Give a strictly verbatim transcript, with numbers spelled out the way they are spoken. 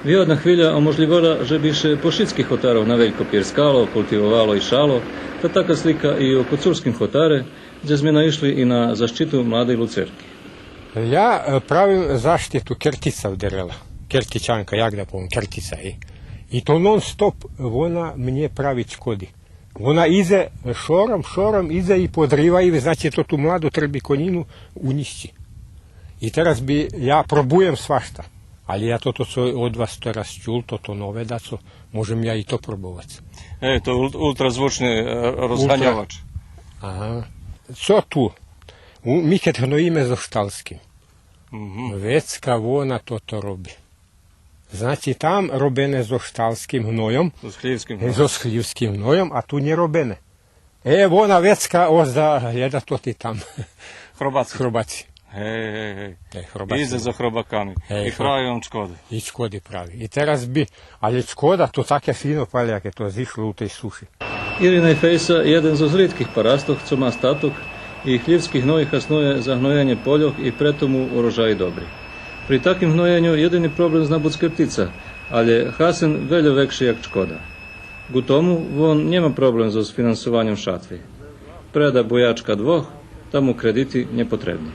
Виядна хвиля оможлївела же би ше по шицких хотарох на велько пирскало, култивовало и шало, та така слика и у Коцурским хотаре, дзе зме наишли и на защиту младей люцерки. Я, е, правим заштиту, кертица вдерела. Кертичанка, як да повем, кертица, е. И то нон-стоп вона мнє прави чкоди. Вона идзе шором, шором идзе и подрива, и, значи, то ту младу требиконїну унїщи. И тераз би, я пробуєм свашта. Али я тото цо од вас тераз чул, тото нове дацо, можем я и то пробовац. Е, то ул-, ултразвучни, е, розганьовач. Ага. Цо ту? У, ми кед гноїме зоз шталским. Мгм. Вецка вона тото роби. Значи, там робене зоз шталским гнойом. Зоз хлївским гнойом. Зоз хлївским гнойом, а ту нє робене. Е, вона вецка озда, глєда тоти там. Хробаци. Хробаци. Гей, гей, гей. Е, хробаци. Идзе за хробаками. Гей, и хро-, прави вам чкоди. И чкоди прави. И тераз би, але чкода, то таке фино палє, яке то зишло у тей суши. Ирина и Фейса єден зоз ритких парастох цо ма статок и хлївски гной хаснує за гноєнє польох и прето му урожаї добри. При таким гноєню єдини проблем зна буц кертица, але хасен вельо векши як чкода. Ґу тому вон нєма проблем зоз финансованьом шатви. Преда буячка двох, та му кредити нєпотребни.